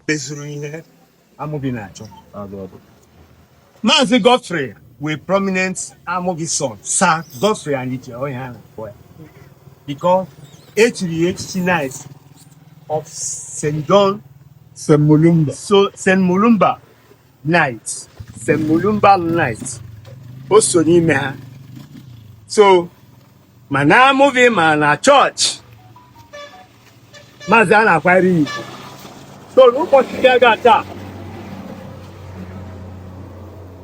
Mezuru ihe Amuvi na-achọ. Maazị Godfrey wee prominent Amuvi son, Sir Godfrey Aniche, ọ ihe a na-akpọ ya because echiri ya echichi Knight of St. John. St. Mulumba. So St. Mulumba Knight, St. Mulumba Knight, o so n'ime ha. So ma na Amuvi ma na chọọchị, maazị, a na-akwanyere ya ugwu. So n'ụbọchị ga-aga taa,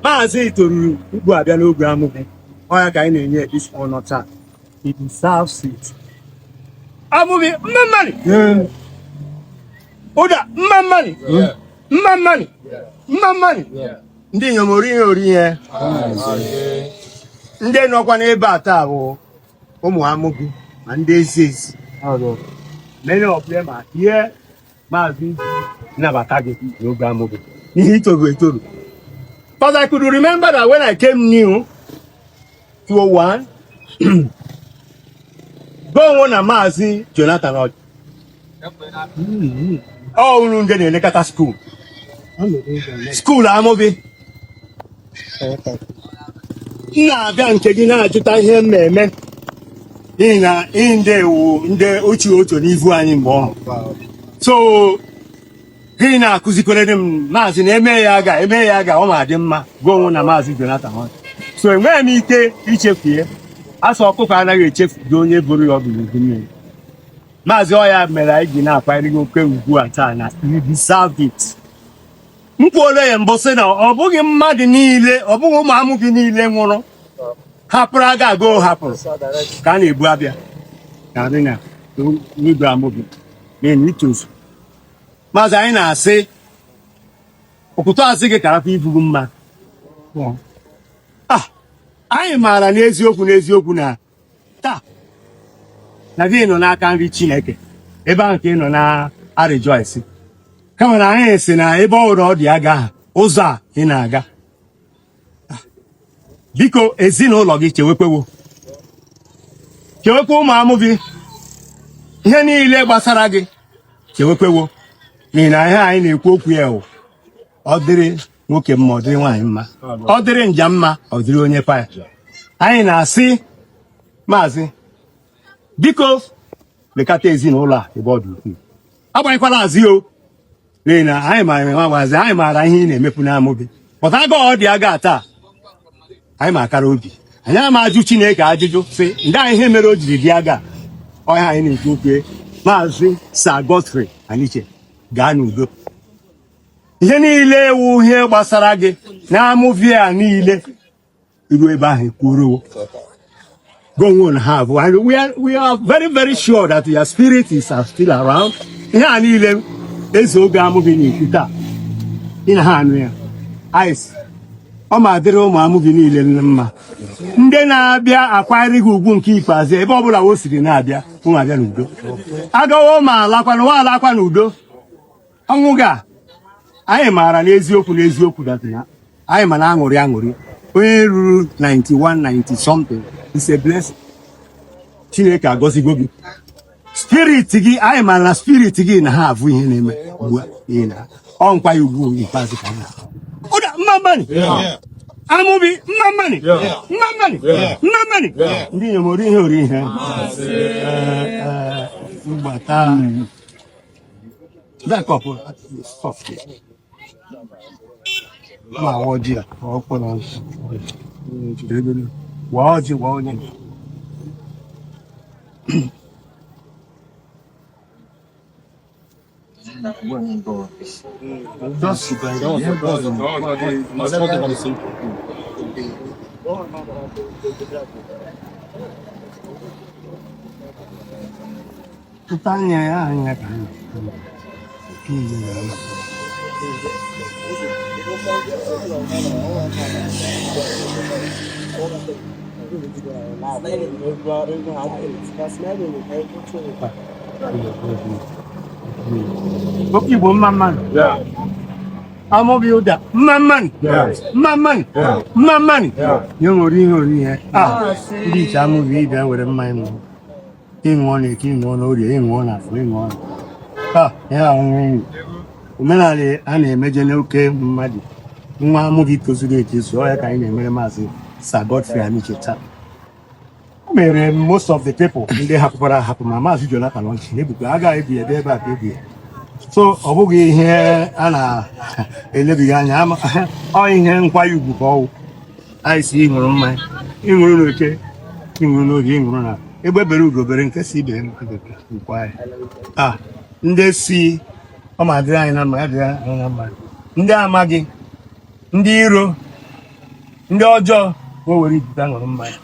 maazị toruru ugwu abịa n'ogbe Amuvi. Ọ ya ka anyị na-enye this honor taa. He deserves it. Amuvi, mma mma nụ. Ụda, mma mma nụ, mma mma nụ, mma mma nụ. Ndị inyom, ori ihe, ori ihe. Ndị nọkwa n'ebe a taa bụ ụmụ Amuvi ma ndị ezi ezi. Many of them are here. Maazị, nnabata gị n'ogbe Amuvi n'ihe itoru etoru. But I could remember that when I came new, 201, go na Maazị Jonathan Ọjị ọ unu ndị na-elekọta school Amuvi, m na-abịa nke gị na-ajụta ihe m na-eme n'ihi na ihe ndị ewu ndị ochie otu n'ivu anyị mgbe ọhụ. So gịnị na-akụzikwere m, maazị, na eme ya aga, eme ya aga, ọ ma dị mma gụọ onwe na Maazị Jonathan Ọjị. So enweghị m ike ichefu ya. Asọ ọkụkọ anaghị echefu gị onye buru ya ọdụ n'udu mmiri. Maazị, ọ ya mere anyị ji na-akwanyere gị oke ugwu a taa na you deserve it. M kwuola ya mbụ sị na ọ bụghị mmadụ niile, ọ bụghị ụmụ Amuvi niile nwụrụ hapụrụ aga aga o hapụrụ ka a na-ebu abịa na adị na n'igwe Amuvi n'ihi na itozu. Maazị, anyị na-asị okwuto asị gị karakwa ibugu mma. Ah, anyị maara n'eziokwu n'eziokwu na taa na gị nọ n'aka nri Chineke, ebe ahụ ka ị nọ na-rejoice. Kama na anyị si na ebe ọ hụrụ ọ dị aga ahụ, ụzọ a ị na-aga. Ah, biko, ezinụlọ gị chewekwewo, chewekwe ụmụ Amuvi, ihe niile gbasara gị chewekwewo, n'ihi na ihe anyị na-ekwu okwu ya wụ ọ dịrị nwoke mma, ọ dịrị nwaanyị mma, ọ dịrị nja mma, ọ dịrị onye pa ya. Anyị na-asị, maazị, biko lekọta ezinụlọ a ebe ọ dị ukwuu, agbanyekwala azụ o, n'ihi na anyị maara nwa maazị, anyị maara ihe ị na-emepụ n'Amuvi pụta aga ọ dị aga taa. Anyị ma akara obi anyị ama ajụ Chineke ajụjụ sị ndị anyị ihe mere o jiri dị aga ọhịa. Anyị na-ekwu okwu, Maazị Sir Godfrey Aniche, gaa n'udo. Ihe niile ewu ihe gbasara gị na Amuvi a niile iru ebe ahụ ekwuruo go on have, and we are very very sure that your spirit is still around. Ihe a niile eze oge Amuvi na-ekwu taa, ị na ha anụ ya. Anyị sị, ọ ma dịrị ụmụ Amuvi niile mma. Ndị na-abịa akwanyere gị ugwu nke ikpeazụ, ebe ọbụla o siri na-abịa, ụmụ abịa n'udo, agawo ma alakwa n'ụwa, alakwa n'udo. Ọnwụ gị a, anyị maara n'eziokwu n'eziokwu that na anyị ma na aṅụrị aṅụrị onye ruru 91, 90 something is a blessing. Chineke agọzigo gị. Spirit gị, anyị maara na spirit gị na ha avụ ihe na-eme ugbu a, n'ihi na ọ nkwa ya ugwu ikpeazụ ka anyị na ụda. Mma mma nụ. Amuvi, mma mma nụ, mma mma nụ, mma mma nụ. Ndị inyom, ori ihe, ori ihe. Mgbata back up, stop. Ma ọjị a, ọ kpọrọ waa ọjị, waa onye. Just tụta anya ya anya ka anyị. Oke Igbo, mma mma nụ. Amuvi, ụda, mma mma nụ, mma mma nụ, mma mma nụ. Nye nwere ihe ori ihe a ndị iche Amuvi ịbịa were mmanya ṅụọ, ịṅụọ na eke, ịṅụọ na orie, ịṅụọ na afọ, ịṅụọ na ah ihe ahụhụ enyi. Omenala a na-emeje n'oke mmadụ nwa Amuvi tozuru etozu, ọ ya ka anyị na-emere Maazị Sir Godfrey Aniche taa. O mere most of the people ndị hapụkwara ahapụ, ma Maazị Jonathan Ọchị ebuka agaghị ebi ebe ebe a ka ebi ya. So ọ bụghị ihe a na-elebighị anya, ọ ihe nkwanye ugwu ka ọwụ. Anyị si ịṅụrụ mmanya, ịṅụrụ n'oke, ịṅụrụ n'oge, ịṅụrụ na egbe bere ugo bere, nke si ibe nkwa ya. A ndị si ọ ma dịrị anyị na mma, ya dịrị anyị na mma. Ndị amaghị, ndị iro, ndị ọjọọ, o were ikuku aṅụrụ mmanya.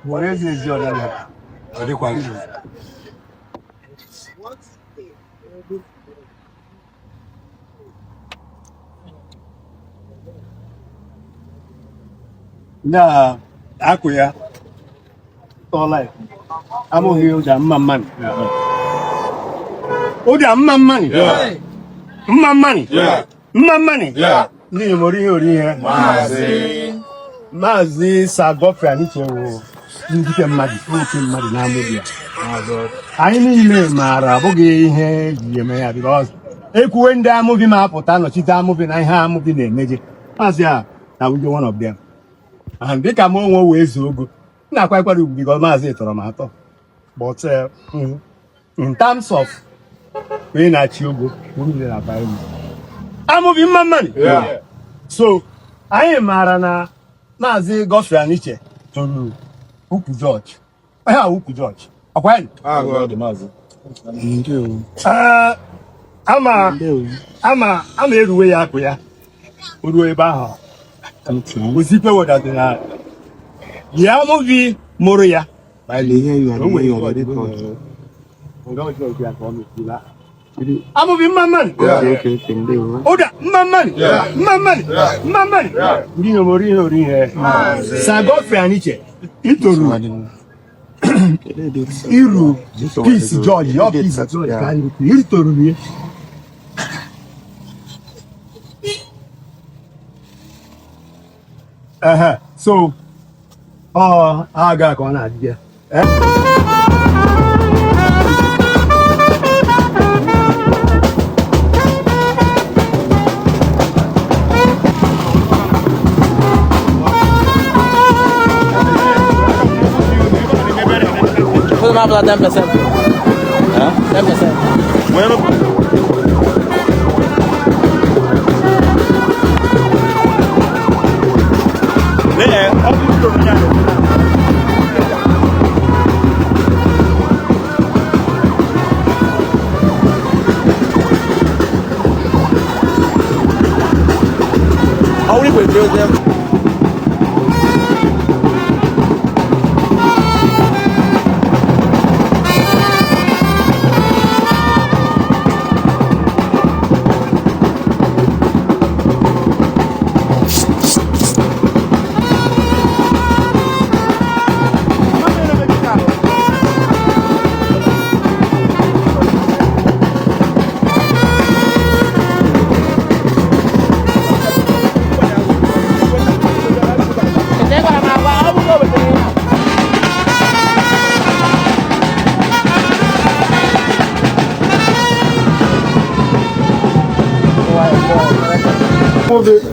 Were ezi ezi ọdịnala. Ọ dịkwa. Na akụ ya tọọla ya. Abụghị ụda mma mmanụ. Ụda mma mmanụ. Mma mmanụ. Mma mmanụ. Ndị Igbo ori ihe ori ihe. Maazị Sir Godfrey Aniche wụ njike mmadụ, oke mmadụ na-amụbi ya. Anyị niile maara abụghị ihe eji eme ya, because ekwuwe ndị Amuvi ma apụta nọchite Amuvi na ihe Amuvi na-emeje. Maazị a na wuje one of them. And dịka m onwe wee zuo ogo, m na-akwanyekwara ugwu because maazị tọrọ m atọ. But in terms of onye na-achị ogo, uru na akwanye ugwu. Amuvi mma mmanụ. So anyị maara na Maazị Godfrey Aniche toro ukwu George. Onye a ukwu George. Ọkwa ya? Ee, ama ama ama eruwe ya akụ ya. O ruo ebe ahụ. Ozikwe wedadị na ya Amuvi mụrụ ya. O nwere ihe ọ dị. Amuvi mma mmanụ. Ụda mma mmanụ. Mma mmanụ. Mma mmanụ. Ndị inyom ori ihe ori ihe. Sir Godfrey Aniche itoru iru Peace George, ọ Peace George ka anyị kwuru, itoru ya. Ehe, so ọ aga ka ọ na-adị ya. Put them up like 10%. 10%. Lee, ọ bụ usoro ya. How we will build them?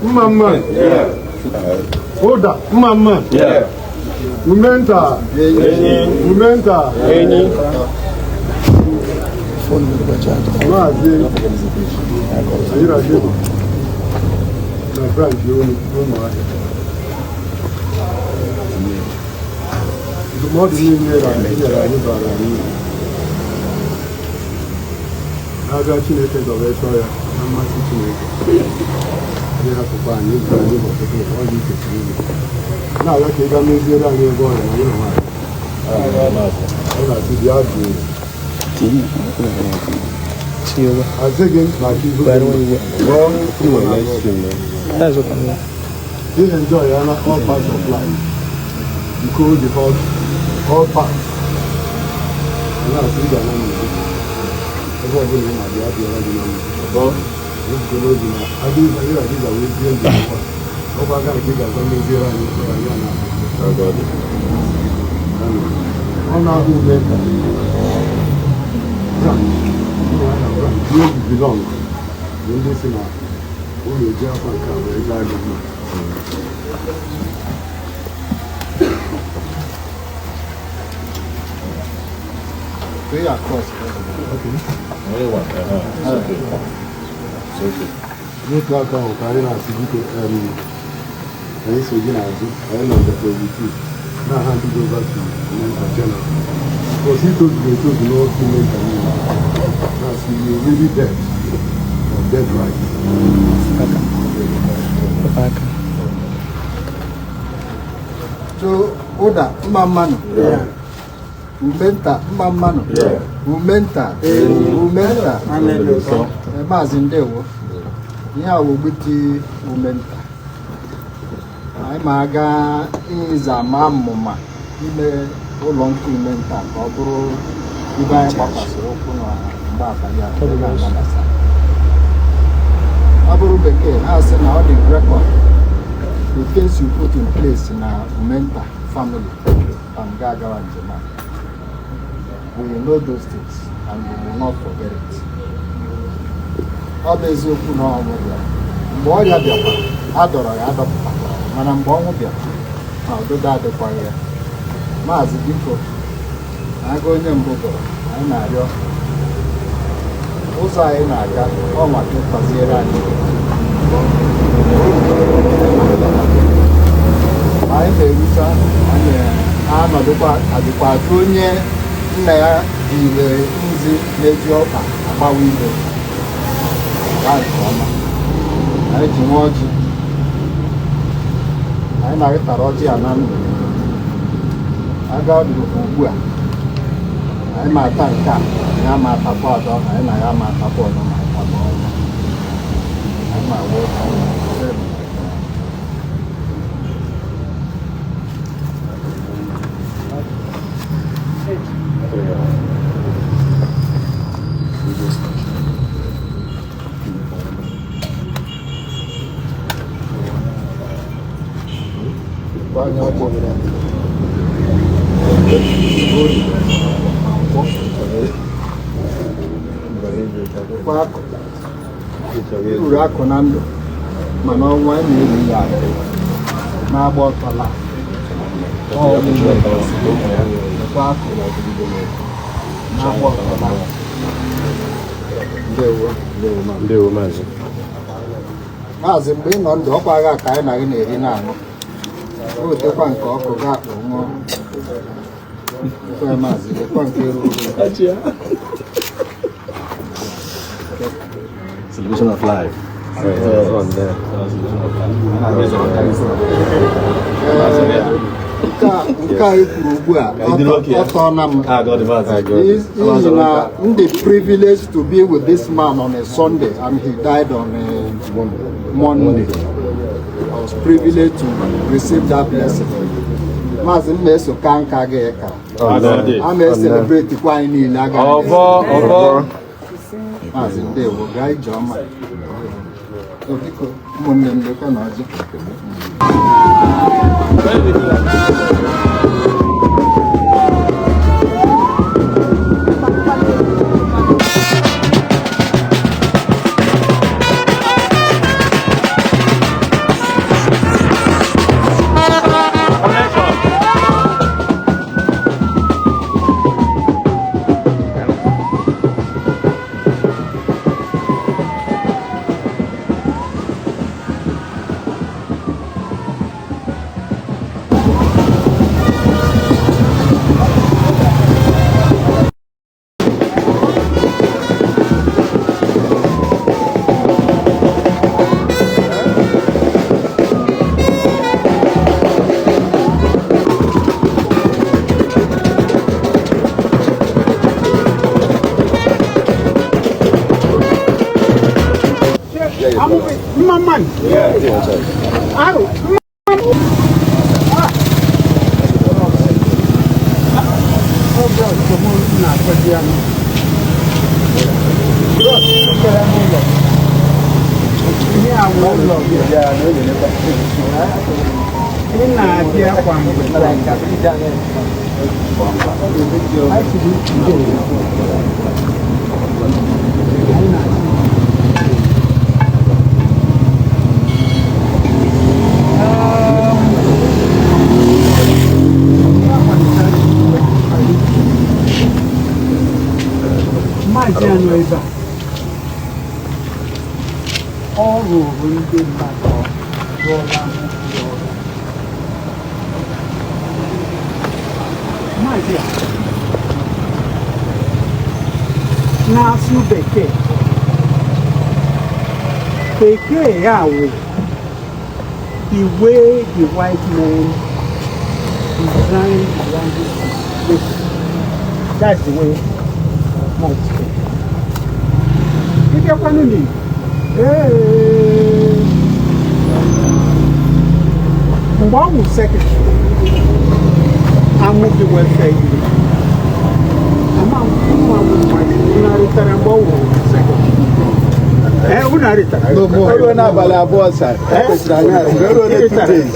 Mma mma. Ụda mma mma. Umenta. Umenta. Maazị Ayirajebo na branch Ụmụahịa. Ndụmọdụ niile nyere anyị bara anyị uru. Na-abịa Chineke gọrọ chọọ ya na mmasị Chineke. Anyị hapụkwa anyị ịzụrụ anyị ụbọchị taa, ọ dị kwesịrị ime. Na-arịọ ka ị gaa meziere anyị ebe ọrịa na anyị na nwaanyị. Ọ na-asị bịa jụụ. Asị gị maka ibu gị. Ị enjoy ya na all parts of life, the cold, the hot, all parts. A na-asị ị ga-ana n'udo ebe ọbụla ị na-abịa, abịara gị na mma. Ebugo n'obi na adịghị anyị adịghị wee bie ndụ n'ụwa. Ọkwa aka nke ị ga-agwa meziere anyị ụkpụrụ anyị a na-ahụ. Ọ na-ahụ ume nta branch, ụmụaka branch where you belong, bụ ndị si na ụlọ eji akwa nke a wee jaa gị mma. Pay across. Only one. It's okay. It's okay. N'otu aka ahụ ka anyị na-asị, biko, anyị so gị n'azụ, anyị nọ with you na hand it over to Mentor General because he tozuru etozu n'otu mentor niile, na-asị you really dead or dead right. Aka. So ụda mma mmanụ. Umenta mma mmanụ. Umenta. Umenta. Maazị, ndewo. Ihe a wụ ogbiti Umenta. Anyị ma aga ịza ma amụma ime ụlọ nke Umenta ka ọ bụrụ ibe anyị gbakwasịrị ụkwụ na mgbe abalị a ebe a gbabasa. Ọ bụrụ bekee, ha sị na ọ dị record, the things you put in place na Umenta family and ga agawa njem a. We know those things and we will not forget it. Ọ bụ eziokwu na ọnwụ bịara. Mgbe ọrịa bịakwara, a dọrọ ya adọpụtakwara, mana mgbe ọnwụ bịara na ọdụdọ adịkwaghị ya. Maazị, biko, aga onye mbụ gụrụ anyị na-arịọ ụzọ anyị na-aga ọnwa ka ịkwaziere anyị. Anyị na-erute, anyị anọdụkwa adịkwa ajụ onye nna ya ire nzi na-eji ọkpa agbawa ime gaa nke ọma. Anyị ji nwa ọjị, anyị na-arịtara ọjị a na ndụ aga ọdụ ugbu a. Anyị ma ata nke a, anyị ama atakwa ọdọ, anyị na ya ama atakwa ọdọ ma anyị taba ọjị. Anyị ma wee ọjị. Gbanye ọjị. Ori, nkwọ, kwa akụ ruru akụ na ndụ, mana ọnwa anyị na-eri ya akụ na-agba ọtọ laa. Ọ kwa akụ na-agba ọtọ laa. Ndewo. Ndewo, maazị. Maazị, mgbe ị nọ ndụ, ọkwa agha ka anyị na gị na-eri na-aṅụ. O wetakwa nke ọkụ ga akpọ ṅụọ. Ekwe maazị, lekwa nke ruru. Celebration of life. Nke a kwuru ugbu a, ọ tọọna m n'ihi na m dị privileged to be with this man on a Sunday and he died on a Monday. I was privileged to receive that blessing. Maazị, m na-eso ka nka gị ka a na-e celebrate kwa anyị niile agaghị. Ọbọ, ọbọ. Maazị, ndewo, gaa ije ọma. So, biko, ụmụnne m, lekwa na ọjị. Mma mmanụ. Arụ. Na-akpọzi ya n'ụlọ. Bros, chere n'ụlọ. Ihe a wụ ụlọ gị. Ị na-abịa kwa mgbe kwa mgbe. Anyị siri ike. Anyị na-asị. Maazị anọ ebe a, ọ rụrụ ndị mmadụ rụọla nnukwu ọrụ. Maazị a na-asụ bekee, bekee ya wụ the way the white men designed the language to speak. That's the way Maazị speak. Ịbịakwanụ n'Igbo, ee, mgbe ọ wụ secretary Amuvi Welfare Union, ama ụmụ amụ mmadụ unu arịtara mgbe ọ wụ secretary? Ee, unu arịtara? O ruo n'abalị 2 sa, e kwesịrị anyị asị, o ruo na 2 days.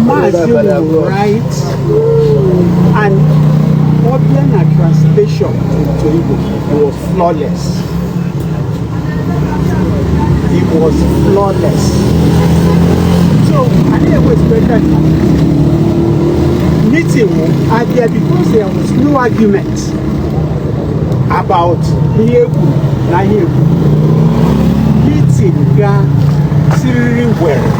Maazị will write and ọ bịa na translation into Igbo, it was flawless. It was flawless. So I didn't expect that meeting abịa because there was no argument about ihe ekwu na ihe ekwu. Meeting ga siriri were.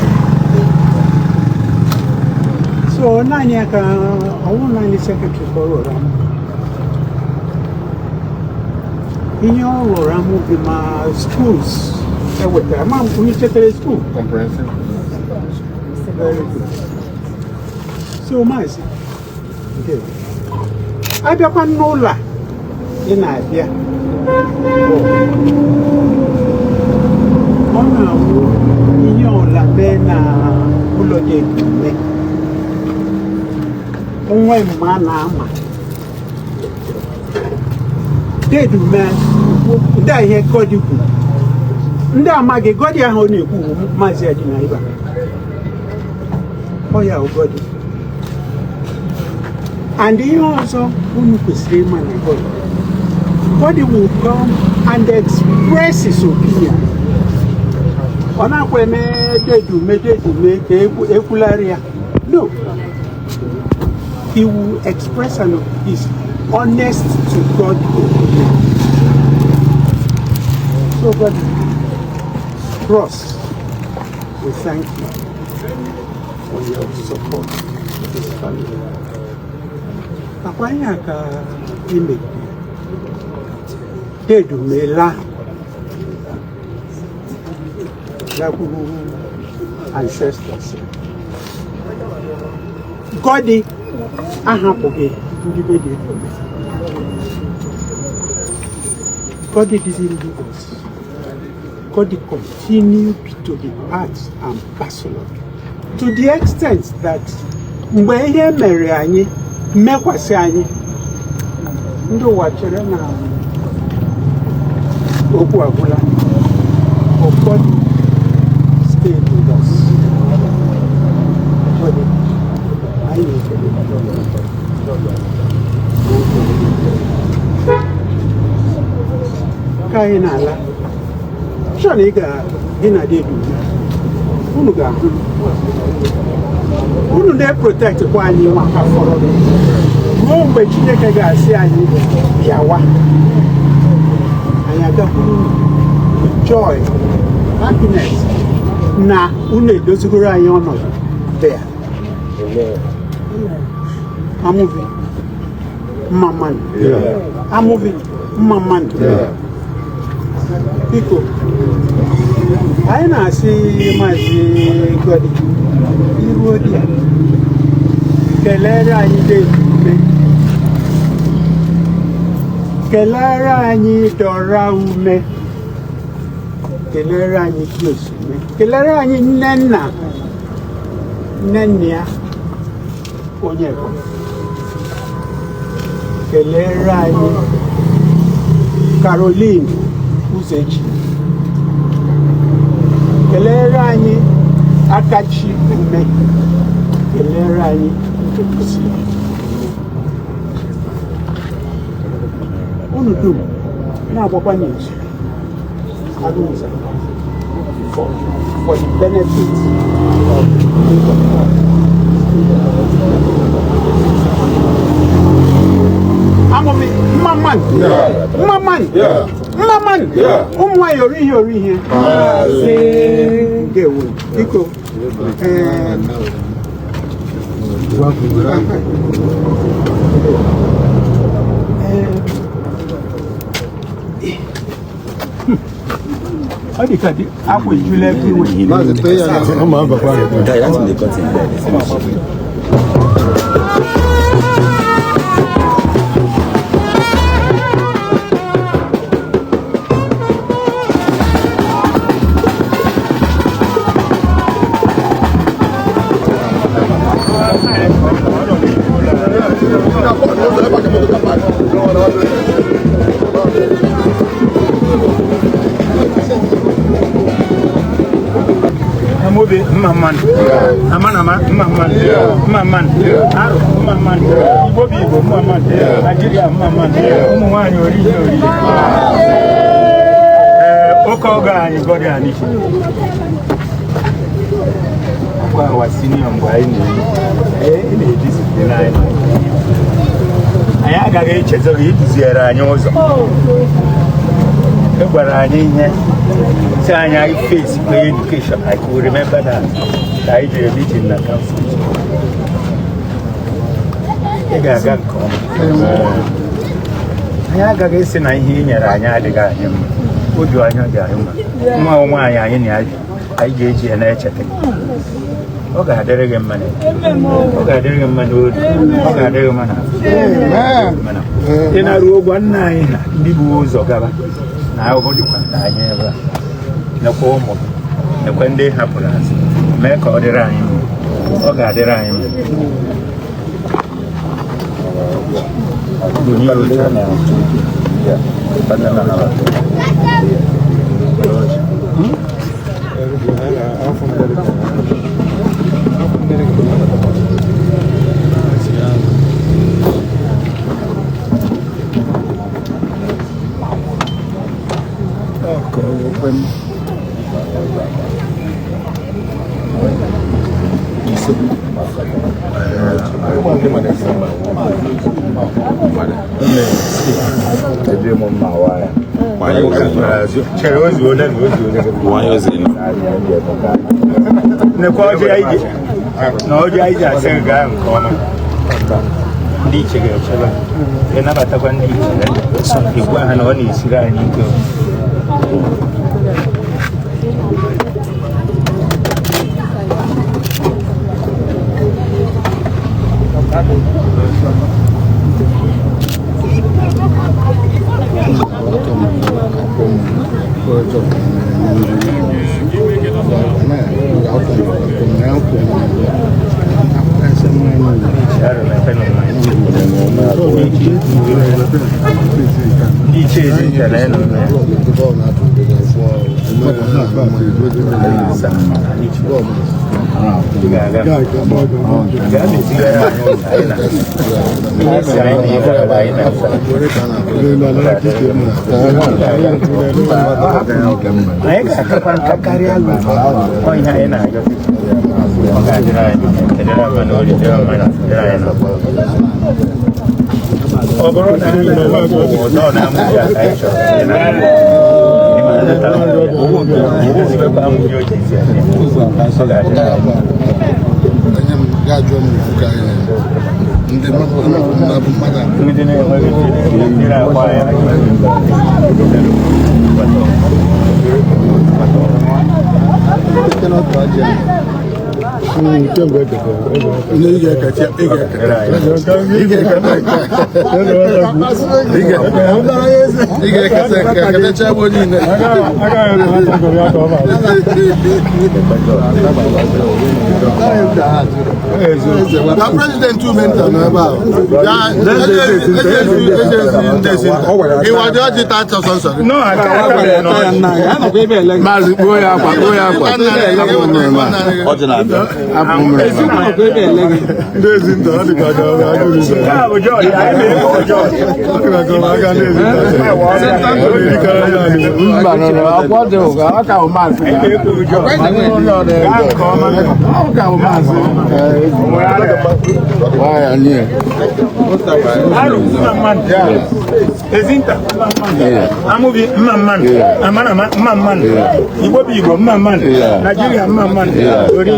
So naanị ya ka ọwụ naanị secretary ka ọ rụrụ amụ. Ihe ọ rụrụ amụ bụ ma schools ewetara ma onye chetara school. Comprehensive. Very good. So maazị, ndewo. Abịakwa n'ụlọ a ị na-abịa bụ ọ na-awụ ihe ọla mee na ụlọ dị eme onwe mma na-ama dedume ndị a ihe Godi kwuru, ndị amaghị Godi ahụ ọ na-ekwu bụ maazị Adina Iba ọ ya bụ Godi. And ihe ọzọ unu kwesịrị ịma na Godi, Godi will come and express his opinion. Ọ na-akwa eme dedume dedume ka ekwularị ya. No, he will express his honest to God opinion. So God, Ross, we thank you for your support to this family. Akwa ihe a ka imegide dedumela gakwuru ancestors. Godi ahapụghị ndị be dị eme. Godi didn't leave us. Godi continued to be part and parcel of it. To the extent that mgbe ihe mere anyị mmekwasị anyị, ndị ụwa chere na okwu agwụla, but God stayed with us. Godi, anyị na-ekele gị. Ka anyị na-ala, chọọ na ị ga gị na dedu unu ga-ahụ unu na-eprotect kwa anyị maka fọrọ ruo mgbe Chineke ga-asị anyị bịawa. Anyị agakwuru unu with joy, happiness na unu edozigoro anyị ọnọdụ there. Amuvi, mma mmadụ. Amuvi, mma mmadụ. Biko, anyị na-asị Maazị Godi, iruo di ya, kelere anyị Dave ume, kelere anyị Dora ume, kelere anyị Grace ume, kelere anyị nne nna nne nna ya onye ekwe. Kelere anyị Caroline Uzechi. Kelere anyị Akachi Ume. Kelere anyị Ndubuisi Ume. Unu dum na-agbakwa n'izu Agụnze for the benefit of Amụmị mma mma nụ mma mma nụ mma mma nụ ụmụ nwaanyị ori ihe ori ihe ndewo biko ee ọ dị ka dị akwa ejula ebe iwe. Amobi mma mma nụ Amanama mma mma nụ mma mma nụ Aro mma mma nụ Igbo bụ Igbo mma mma nụ Naijiria mma mma nụ ụmụ nwaanyị ori ihe ori ee oke ọgọ anyị Goddy Aniche ọkwa our senior mgbe anyị na-eyi na-ediscipline anyị anyị agaghị echezọ gị i duziere anyị ụzọ ị gwara anyị ihe si anyị anyị face kwa education. I could remember that ka anyị jere meeting na council. Ị ga-aga nke ọma. Anyị agaghị esi na ihe ị nyere anyị adịghị anyị mma. Obi anyị dị anyị mma. Nwa nwaanyị anyị na anyị ga-eji ya na-echeta gị. Ọ ga-adịrị gị mma ọ ga-adịrị gị mma n'obi ọ ga-adịrị gị mma na ị na-arụ ụgwọ nna anyị na ndị bu ụzọ gaba na ahụhụ dịkwa na anyị ebe a nekwa ụmụ gị nekwa ndị hapụrụ azụ mee ka ọ dịrị anyị mma ọ ga-adịrị anyị mma. Nekwa ọjị anyị ji na ọjị anyị ji asị gị gaa nke ọma ndị ichie ga-echebe ị nabatakwa ndị ichie ị gwa ha na ọ na-esiri anyị ike. Ndị ichie ezi ntere nọ na ya. Anyị ga-akakwa nka karịa ihe anyị na-ayọ. Ọ ga-adịrị anyị kedere mma na ori dịrị mma na dịrị anyị na ọ bụrụ na anyị na na-amụ ya ka anyị chọrọ Ị ga-eketa eketecha ebe niile. Na president Umenta nọ ebe ahụ. Ịwa dị ọjị taa sọsọ gị. Maazị kpuo ya akwa, kpuo ya akwa. Ọjị na-abịa. Ndị ezi nta, ọ dịka ka ọ ga-agụ ụzọ. Ọ dịka ka ọ ga-aga ndị ezi nta. Ọ na-erikarị ya anyị. Mba, no, no, akwọ dị ụka, ọ ka bụ maazị. Ọ ka bụ maazị. Nwaanyị a. Ezinta, Amubi, mma mmanụ, Amanama, mma mmanụ, Igbo bụ Igbo, mma mmanụ, Naijiria, mma mmanụ, Ori.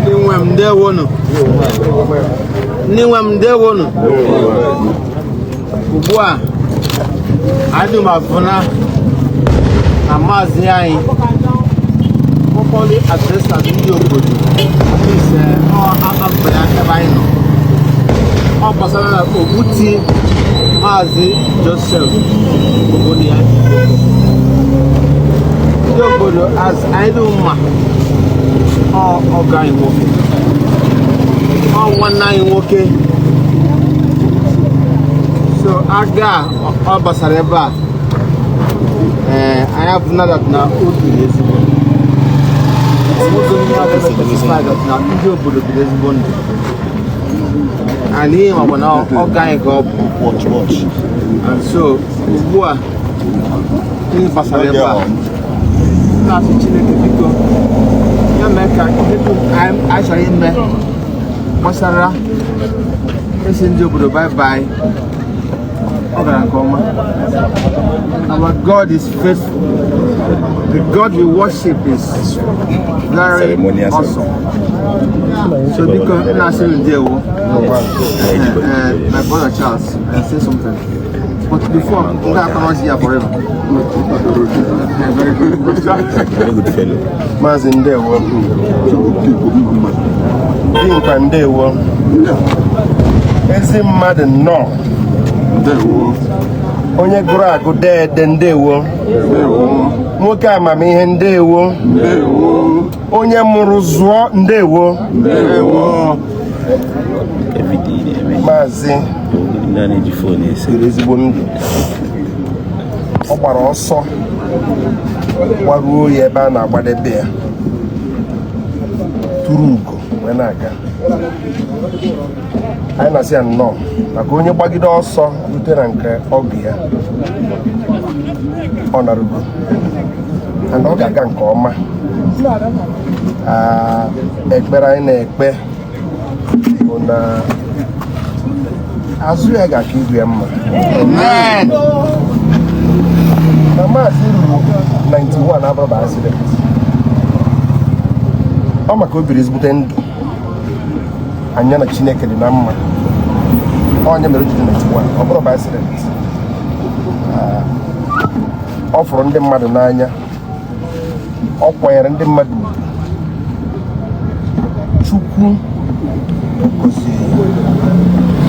Ndị nwe m, ndewonu. Ndị nwe m, ndewonu. Ugbu a adị m afụna na maazị anyị properly addressed ndị obodo ise ọ akpapụ ya ebe anyị nọ. Ọ gbasara na Ogbuti Maazị Joseph Ogbonna. Ndị obodo, as anyị dị mma, ọ ọgọ anyị nwoke, ọ nwanne anyị nwoke. So aga ọ gbasara ebe a, ee, anyị abụna that na o biri ezigbo ụzọ ndị mmadụ testify that na ndị obodo biri ezigbo ndụ and ihe makwa na ọgọ anyị ka ọ bụ. Watch, watch. And so ugbu a ihe gbasara ebe a, na-asị Chineke biko ya mee ka ihe dum anyị chọrọ ime gbasara esi ndị obodo bye bye, ọ gara nke ọma. Our God is faithful. The God we worship is very Ceremonial. awesome. So biko, na-asị m ndewo. My brother Charles, say something. But before, m ga-akọrọ ya forever. Very good. Very good fellow. Maazị, ndewo. Dimkpa, ndewo. Ezi mmadụ, nnọọ. Onye gụrụ agụ dee ede, ndewo. Nwoke amamihe, ndewo. Onye mụrụ zụọ, ndewo. Everyday na-eme. Maazị Ndị a na-eji phone ese. biri ezigbo ndụ. Ọ gbara ọsọ gbaruo ya ebe a na-agbadebe ya, tụrụ ugo wee na-aga. Anyị na-asị ya nnọọ, maka onye gbagide ọsọ rute na nke ọgụ ya, ọ narugo and ọ ga-aga nke ọma. Ah, ekpere anyị na-ekpe bụ na azụ ya ga-aka ibu ya mma. Na maazị ruru 91 abụrụ by accident. Ọ maka o biri ezigbote ndụ anya na Chineke dị na mma, onye mere o ji dị 91, ọ bụrụ by accident. Ah, ọ fụrụ ndị mmadụ n'anya, ọ kwanyere ndị mmadụ ugwu. Chukwu gọzie ya,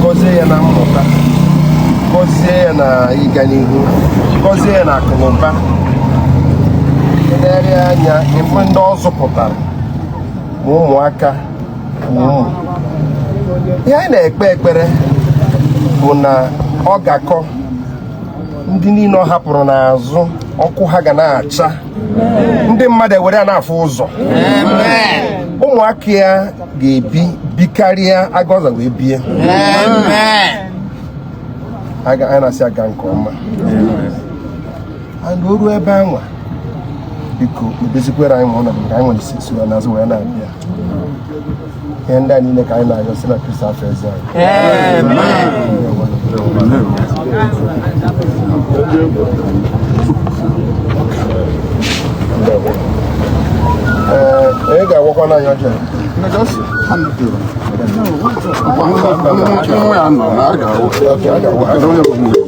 gọzie ya na mmụta, gọzie ya na ịga n'ihu, gọzie ya na akụ na ụba. Elegharịa anya ịfụ ndị ọ zụpụtara, ma ụmụaka ma ụmụ ihe. Anyị na-ekpe ekpere bụ na ọ ga-akọ ndị niile ọ hapụrụ n'azụ, ọkụ ha ga na-acha, ndị mmadụ ewere ya na-afụ ụzọ. Ụmụaka ya ga-ebi bikarịa agọza wee bie. Anyị na-asị aga nke ọma and o ruo ebe anwa, biko kpebezikwere anyị ma ọnọdụ nke anyị nwere isi so ya n'azụ wee na-abịa. Ihe ndị a niile ka anyị na-arịọ si na Kristo afọ eze anyị. Ee, onye ga-agwakwa n'anya ọjọọ? Just hand it over. Nwa ya nọ na a ga-awụ. Okay, a ga-agwa. Onye bụ nwunye.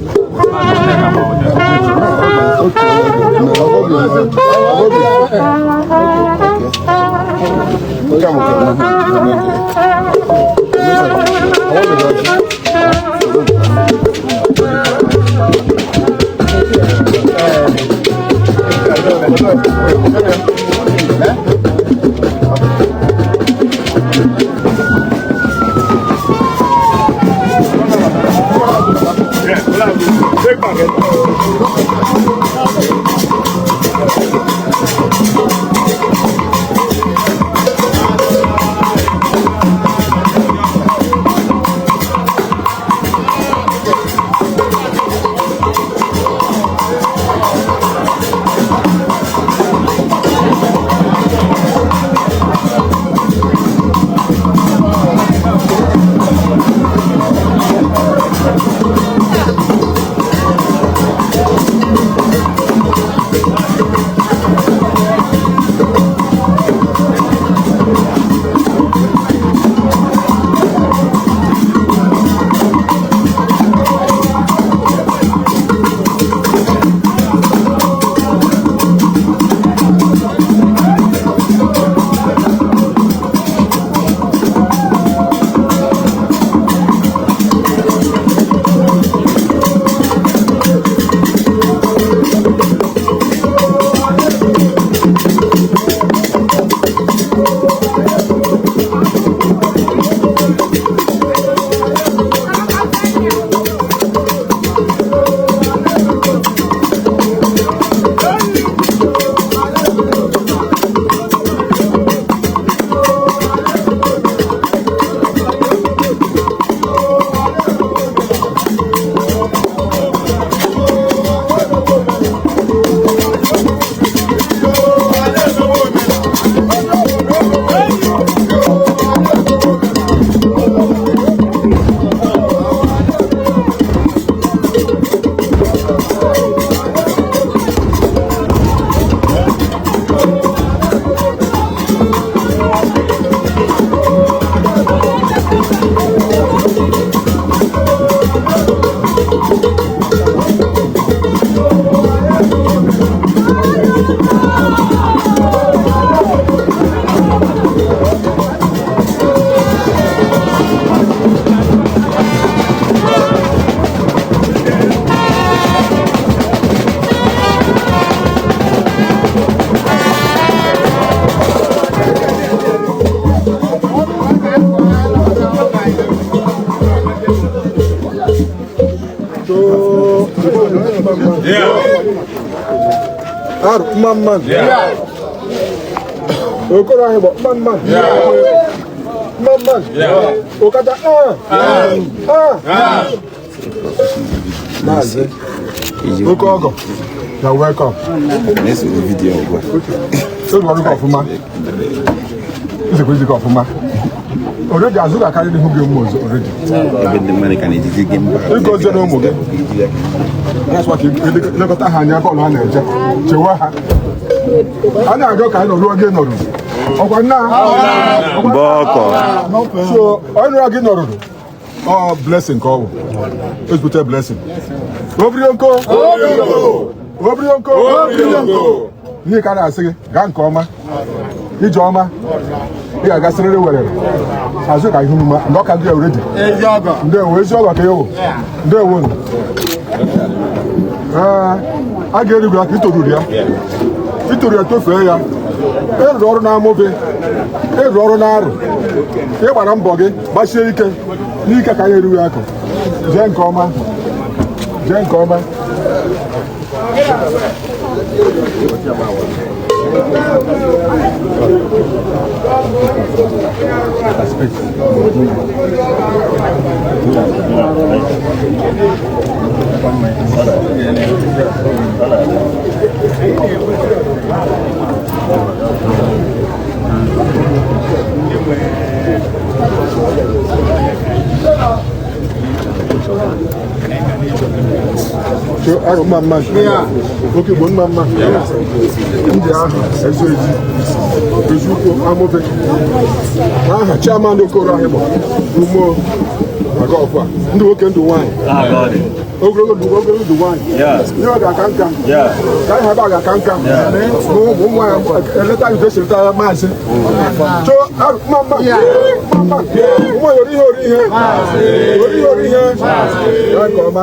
Arụ mma mma. Okoro anyị bụ mma mma. Mma mma. Ụkata a. Maazị Oke ọgọ na welcome. Na-eso vidiyo ugbu a. Oge ọrụ gị ọfụma. Nzikwa izi gị ọfụma. Already azụ ga-akarị n'ihu gị ụmụ ọzọ already. Ebe ndị mmadụ ka na-ejizi gị mba. Ịgọzie na ụmụ gị. Na-asụkwa ka ilekọta ha anya bọọlụ ha na-eje chewa ha. A na-arịọ ka anyị nọruo gị nọruru. Ọkwa nna. Bọkọ. So onye nọrọ gị nọruru. Ọ blessing ka ọ bụ. Ezigbote blessing. Obrionko. Obrionko. Obrionko. Ihe ka a na-asị gị gaa nke ọma. Ije ọma. Ị ga-agasịrịrị were. Azụ ka ihu mma ndị ọka gị already. Ndewo ezi ọgọ ka ewo. Ndewo. Ee, a ga-erigwu ya ka itoruru ya. Itoru ya tofee ya. Ịrụrụ ọrụ n'amụbe. Ịrụrụ ọrụ n'arụ. Ị gbara mbọ gị gbasie ike n'ike ka anyị erighị akụ. Jee nke ọma. Jee nke ọma. So arụ mma mma. Oke Igbo mma mma. Ndị ahụ ezu ezi. Eziukwu amụbe. Aha chairman Okoro Ahịgbọ. Umo maka ọfụ a. Ndị nwoke ndụ nwaanyị. Ogologo ndụ, ogologo ndụ nwaanyị. Ihe ọ ga-aka nka. Ka ihe ebe a ga-aka nka. Na ụmụ ụmụ ya eleta anyị esi eleta maazị. Chọ mama mama ụmụ ya ori ihe ori ihe. Ori ihe ori ihe. Ya nke ọma.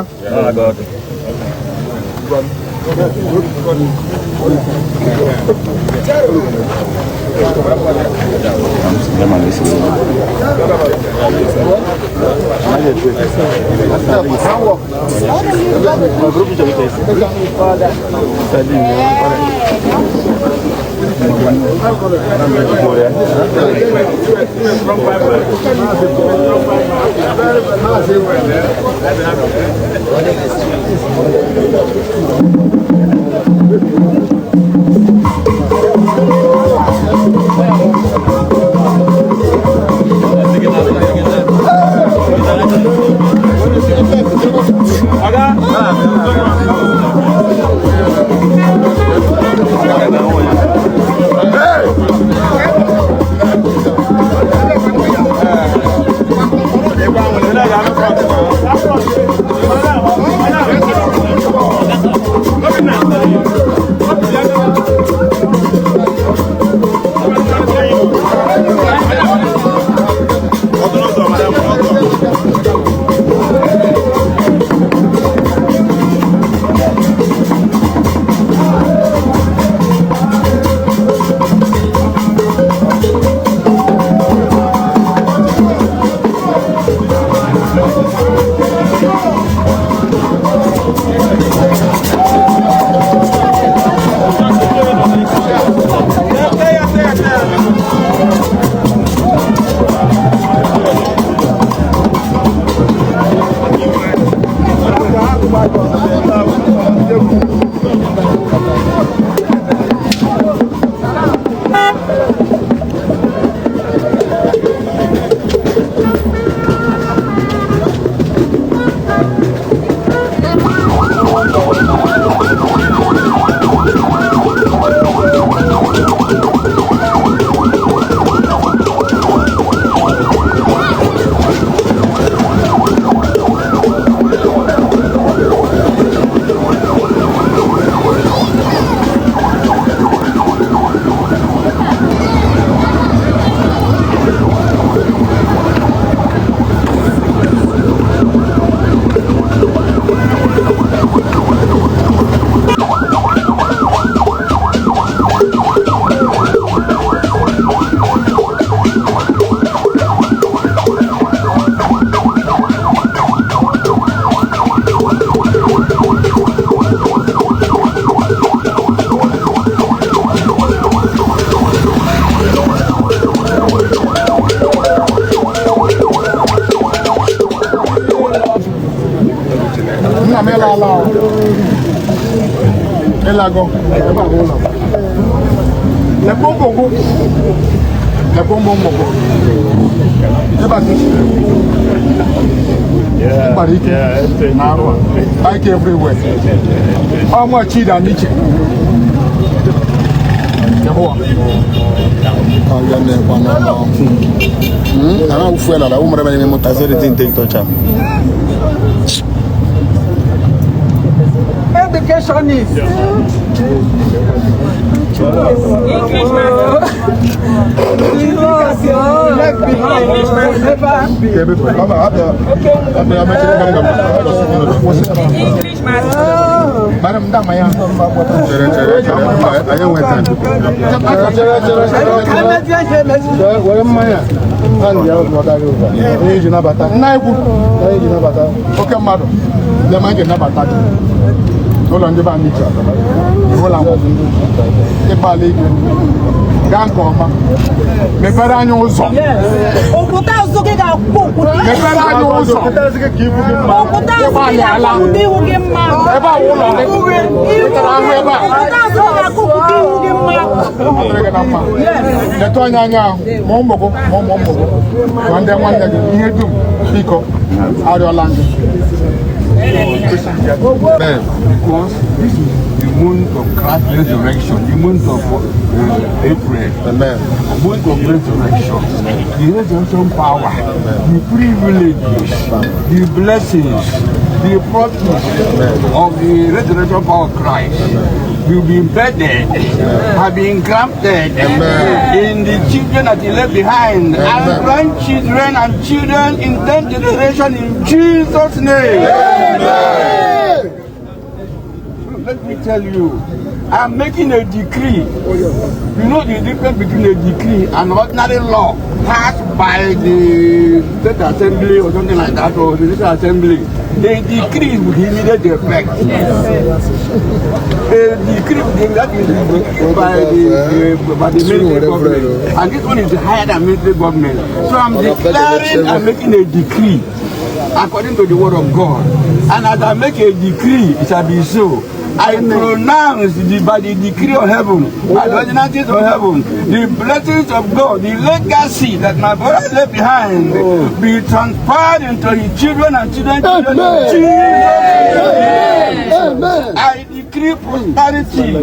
Nna m ịlala o. Ịlago. Ebe a bụ ụlọ. Lekwa ụmụ gị. Lekwa ụmụ ụmụ gị. Ebe a ka esi. Gbara ike na arụ a. Bike everywhere. Ọmụ Chida Niche. Yahoo. I said the thing take touch am. Educationist. Left behind will never be. Madam, dama ya. Chere, chere, chere. Anyị enwe time. Chere, chere. Were mmanya. Onye iji nabata. Nna ikwu. Onye iji nabata. Oke mmadụ. Ndị ma ga-anabata gị. Ụlọ ndị be anyị iche. Ụlọ nkwụ. Ịkpala ike. Gaa nke ọma. Mepere anyị ụzọ. Okwute azụ gị ga-akwụ okwute. Mepere anyị ụzọ. Okwute azụ gị ga-akwụ ihu gị mma. Ebe a wụ ụlọ gị. Ị tara ahụ ebe a. Okwute azụ gị ga-akwụ okwute ihu gị mma. Ọ dịrị gị na mma. Letụ anya anya ahụ ma ụmụ gị ma ụmụ ụmụ gị ma ndị nwanne gị ihe dum biko arịọla gị. Because this is the month of Christ's resurrection, the month of April, Amen. the month of resurrection, the resurrection power, the privileges, the blessings. The promise of the resurrection power of Christ will be embedded, have been granted in the children that he left behind, and grandchildren and children in 10th generation in Jesus' name. Amen. Let me tell you, I'm making a decree. You know the difference between a decree and ordinary law passed by the state assembly or something like that, or the state assembly. A decree with immediate effect. A decree with that is by the military government. And this one is higher than military government. So I'm declaring, I'm making a decree according to the word of God. And as I make a decree, it shall be so. I pronounce by the decree of heaven, by the ordinances of heaven, the blessings of God, the legacy that my brother left behind, be transferred into his children and children, children. Amen. I decree prosperity.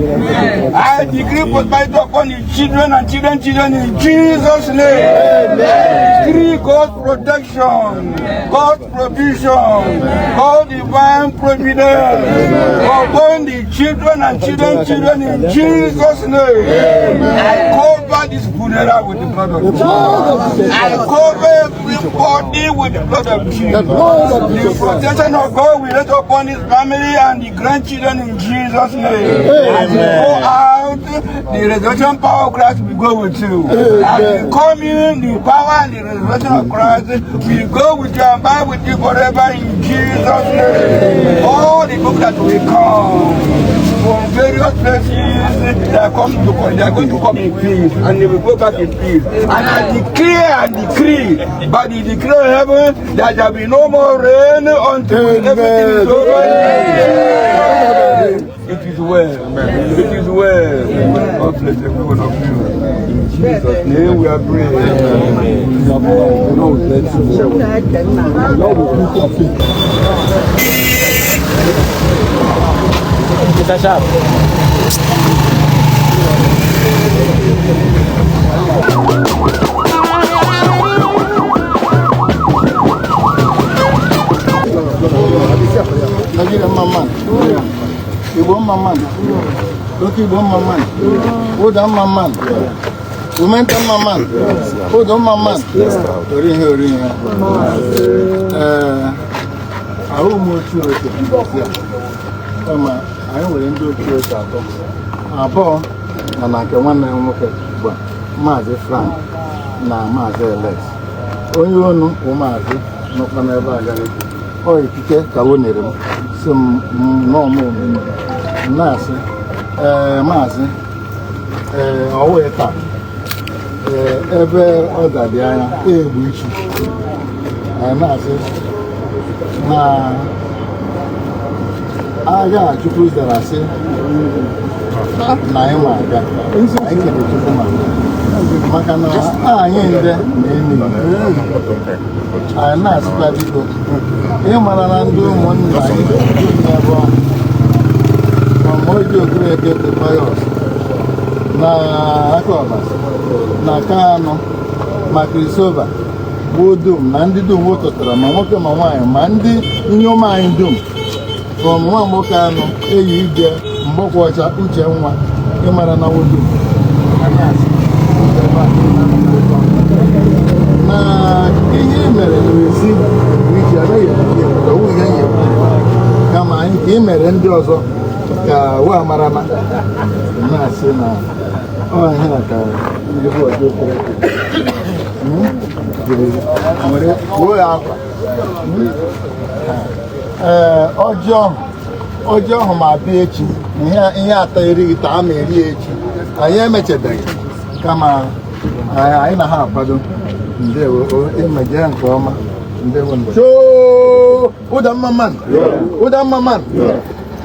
I decree prosperity upon his children and children, children in Jesus' name. I decree God's protection, God's provision, God's divine providence upon the children and children, children in Jesus' name. I cover this funeral with the blood of Jesus. I cover everybody with the blood of Jesus. The protection of God will rest upon his family and the grandchildren in Jesus' name. As you go out, the resurrection power of Christ will go with you. As you come in, the power and the resurrection of Christ will go with you and abide with you forever in Jesus' name. All the people that will come from various places, they are going to come in peace, and they will go back in peace. And I declare and decree by the decree of heaven that there will be no more rain until everything is over. It is well. It is well. God bless every one of you. In Jesus' name we are praying. Lord bless you. Lord will put your feet. Mr. Sharp. Nigeria mma mma, Igbo mma mma, oke Igbo mma mma, ụda mma mma, Umenta mma mma, ụdọ mma mma, ori ihe ori ihe. Ee, ahụ m otu otu mbọsị a, kama anyị nwere ndị otu otu atọ, abụọ na na nke nwanne m nwoke ugbu a, Maazị Frank na Maazị Alex. Onye onu bụ Maazị nọkwa n'ebe a gara ekwu. Ọ ikike ka o nyere m, si m nọọ m omume m na-asị, ee, maazị, ee, ọwụghị taa, ee, ebe ọ dadị anya egbu ichi, anyị na-asị na agha a Chukwu zara sị na anyị ma aga, anyị kere Chukwu maka na anyị nde na-eni anyị, na-asịkwa biko, ịmara na ndị ụmụnna anyị dum n'ebe ahụ, from Oji Okereke to Pius na Akọba na Kanụ ma Christopher bụ dum na ndị dum wetụtara, ma nwoke ma nwaanyị ma ndị inyom anyị dum, from nwa nwoke anụ eyi ije mgbọkwa ọcha uche nwa, ịmara na wodum na ihe i mere n'ezi iji anaghị ekwu ya, ọwụ ihe anyị ekwu, kama anyị ka ị mere ndị ọzọ ka wa mara na na-asị na ọ ihe a ka ndị bụ ọjọọ kwere jiri were kwuo ya akwa. Ee, ọjị ọhụ, ọjị ọhụ ma abịa echi, ihe ihe atọ erighị taa ma eri echi, anyị emechebeghị, kama anyị na ha akwado. Ndewo, imeje nke ọma. Ndewo choo, ụda mma mma, ụda mma mma,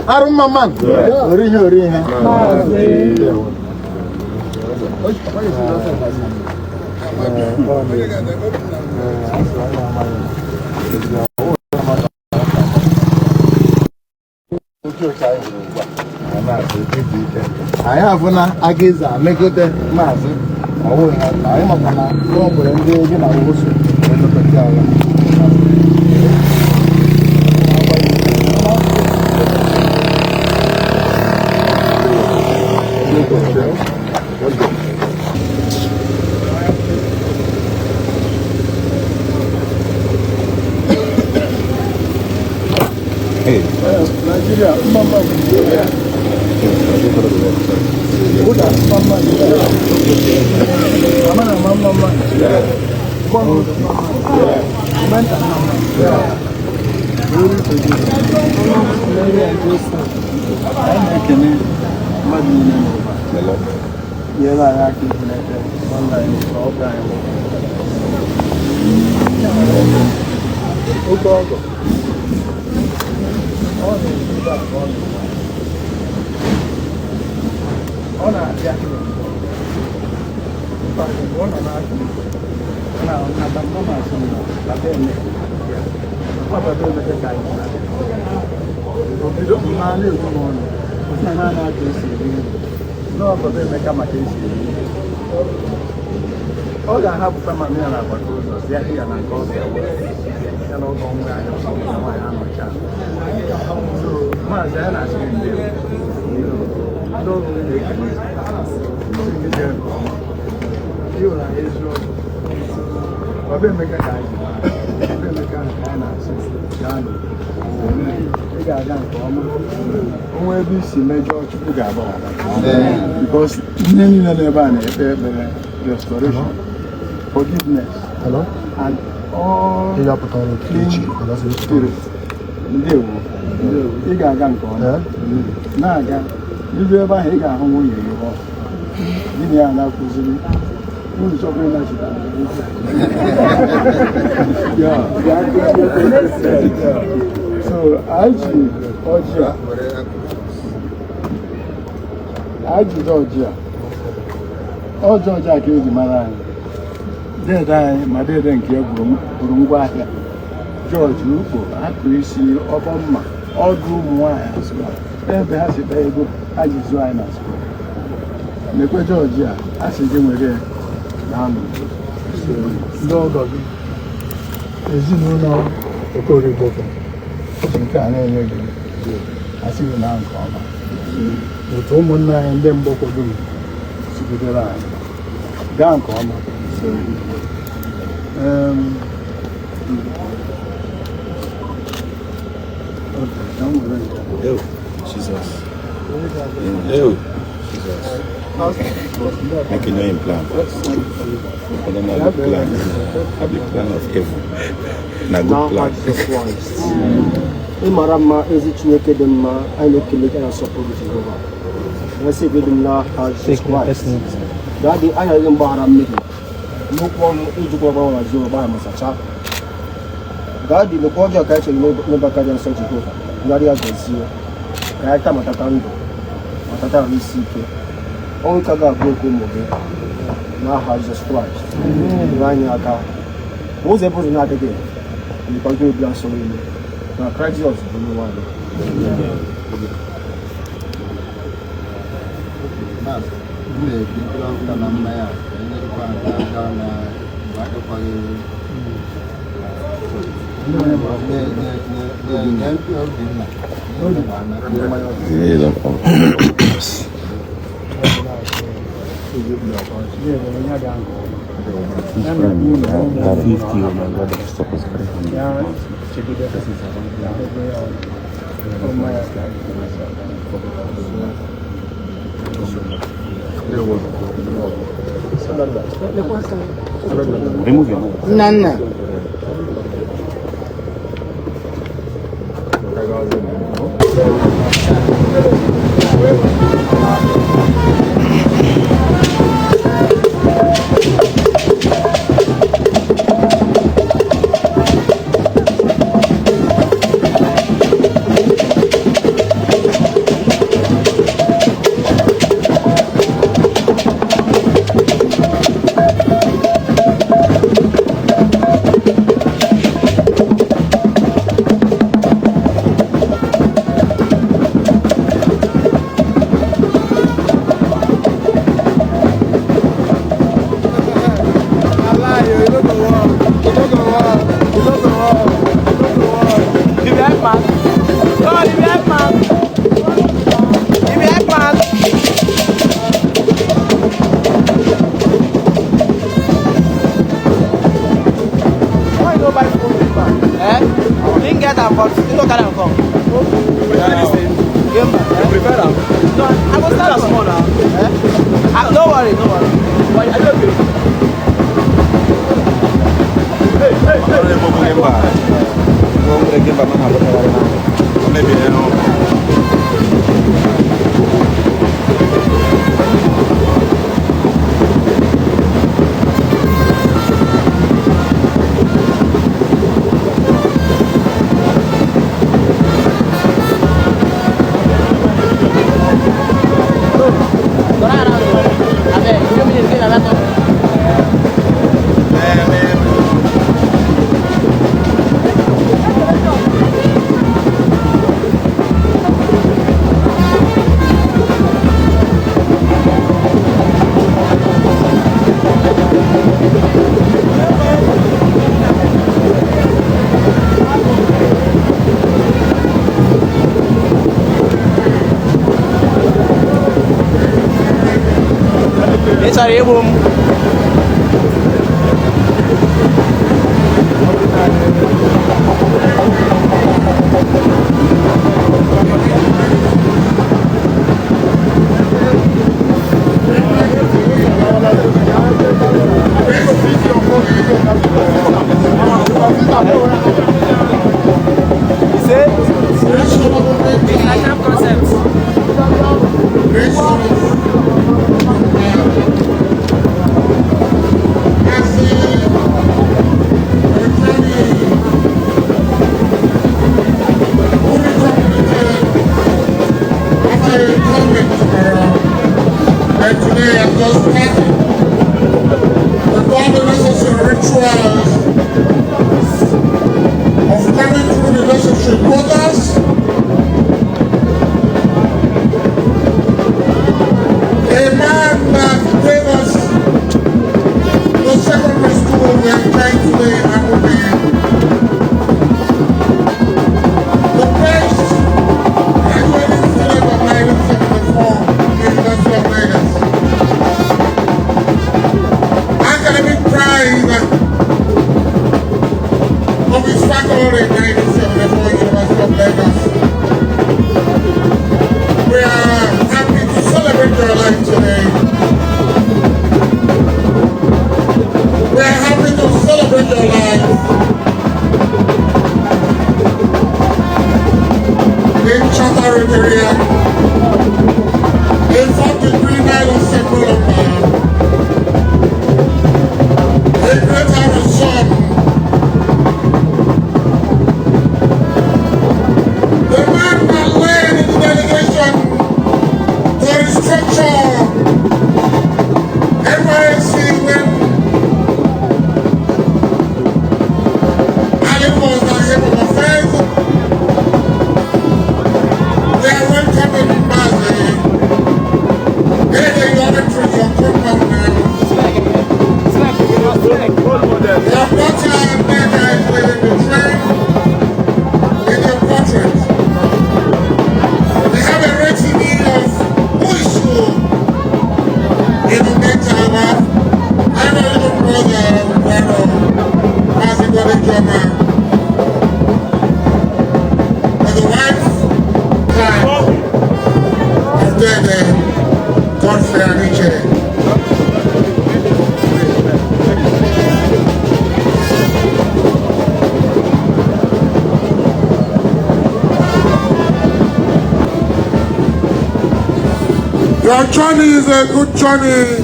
arụ mma mma, ori ihe ori ihe. Ndewo. Ee, ọ na-ezi. Ee, asị anyị amaghị. Otu otu anyị hụrụ ugbu a, na-asị ịdị ike. Anyị afụna aga amegide maazị ọwụghị ha, anyị maka na o nwere ndị gị na nwosu wee lekọta ya. Let's go. Nigeria, mama, Nigeria. Buddha, mama, Nigeria. Mama, mama, mama, Nigeria. Mama, mama, Glory to Jesus. Anyị na-ekene mmadụ niile n'ụwa nyere anyị aka ibulite nwanne anyị ka ọ bụ anyị nwoke. Oke ọgọ. Ọ na-esi ebe a ka ọ nọ. Ọ na-abịa. In fact, mgbe ọ nọ n'aka ọ na-anata mma asị m na papa Emeka bịa. Ọ papa Emeka ka anyị na-abịa. O bido mma na-ekwu m ọnụ. Ọ sị na naanị aka esi eri nri. Nọọ papa Emeka maka esi eri nri. Ọ ga-ahapụta mama ya n'agbata ụzọ si ya na nke ọ ga-ewe ya na ọgọ nwa anyị ọsọ nwaanyị anọcha. So maazị anyị na-asị gị ndewo. Ndị ọrụ na-ekele sị gị jee nke ọma. Ịhụrụ anyị eziokwu. Papa Emeka ka anyị ji mara. Papa Emeka ahụ ka anyị na-asị gaa n'udo. Ị ga-aga nke ọma. Onwe ebe isi mejọọ, Chukwu ga-agbaghara. Because ndị niile nọ ebe a na-ekpe ekpere restoration, forgiveness, and all clean spirit. Ndewo. Ị ga-aga nke ọma. Na-aga. Iru ebe ahụ ị ga-ahụ nwunye gị ọ. Gị na ya na-akụziri. Unu chọkwa ịnachite azụ. Ya, bịa kụzie. So, anyị ji ọjị a. Anyị jide ọjị a. Ọjị ọjị a ka eji mara anyị. Dede anyị ma dede nke ya buru ngwa ahịa. Jọji ukpo, akụ isi, ọbọ mma, ọdụ ụmụ nwaanyị asụma. Ebe ha si kpaa ego ha ji zụọ anyị na school. Lekwe jọji a, a sị gị were ya gaa n'udo. Ndị ọgọ gị, ezinụlọ Okorigbo ji nke a na-enye gị, asị gị na nke ọma. Otu ụmụnne anyị ndị Mgbọkwọ dum sigidere anyị gaa nke ọma. Okay, ka m were nke a. Ew, Jesus. Ew, Jesus. Make you know him plan. I don't know the plan. I be plan of evil. Na good plan. Jizọs Kraịst, ị mara mma, ezi Chineke dị mma, anyị na-ekele gị, na-asọpụrụ gị, Jehova. Na-esi gị dị m n'aha Jizọs Kraịst. Daddy, anyị arịọ mgbaghara mmehie n'okwu ọnụ, ijikwa ọgbanwe na Jehova gbaghara ma sachaa. Daddy, lekwa ọjọọ ka anyị chere n'ebe aka dị nsọ, Jehova. Narị ya gọzie ka anyị taa ma tata ndụ ma tata ahụ isi ike. Ọnwụ ka ga-abụ okwu ụmụ gị n'aha Jizọs Kraịst. Nyere anyị aka ụzọ ebe ụzọ na-adịghị, nyekwa gị obi asọ niile na Kraịst Jizọs bụ Onyenwe anyị. Maazị, m na-ebi mkpụrụ akwụkwọ na mmanya a ka enyerụkwa aka gaa na mgbe adịkwaghị nye Obinna. Yeah, don't- That 50, oh my God, stop us. Ya chegide ya ebe ya ọ mmanya ka anyị Remove your hand. Nna nna. But you no carry am come. You prefer am? No, I go start small now. Eh? Don't worry, don't worry. But are you okay? Hey, hey, hey. Sorry, boom. Your journey is a good journey.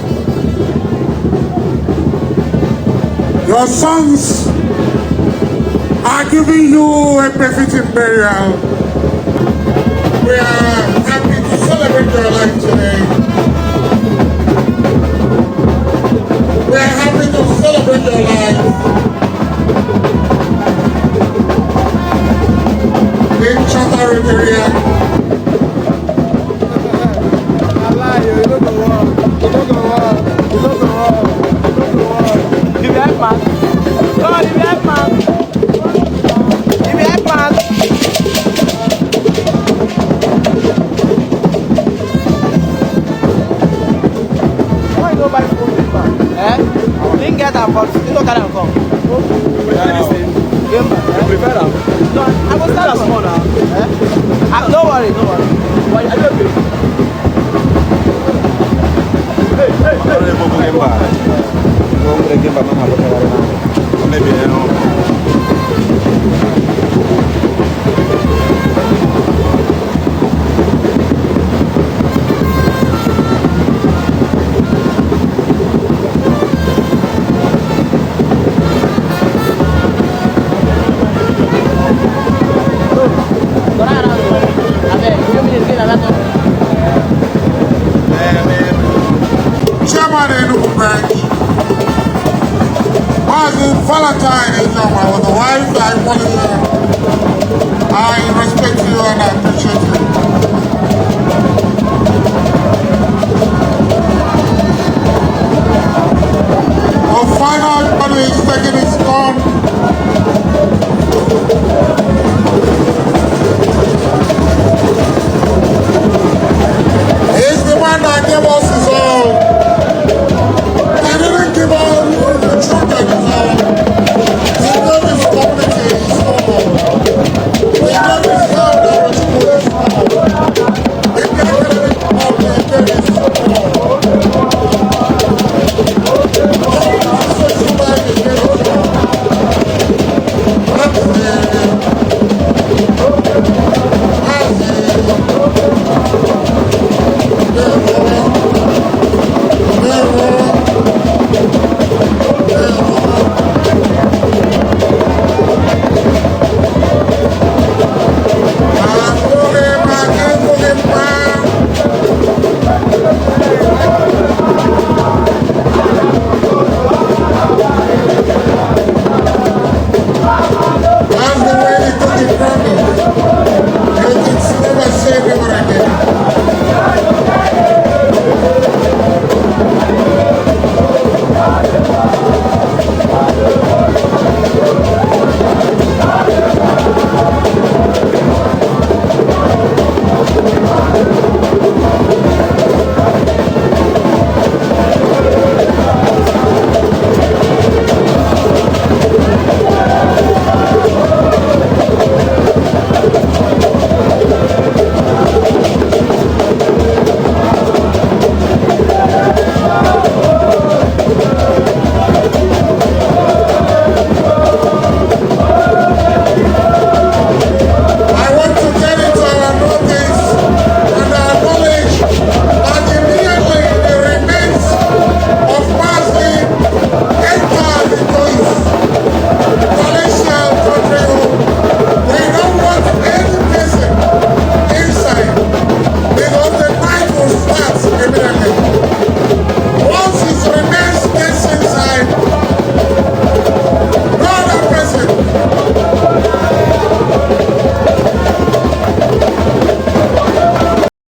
Your sons are giving you a befitting burial. We are happy to celebrate your life today. We are happy to celebrate your life. In Charter area. You be hype man. God, you be hype man. You be hype man. Why you no buy phone paper? Eh? Didn't get am, but you no carry am come. You prefer am? No, I go start am small now. Eh? No worry, no worry. But are you okay? Hey, hey, hey. Chairman Enugu branch, Mazi Valentine Ejoma, with the wife I follow you. I respect you and I appreciate you. The final body is taking its turn. He's the one that gave us his all. He didn't give all the children his all. He gave his community his all. He gave his town his all. He gave his all. He gave his all. Social life, he gave his all. That's the way he took it from us. You can never say never again.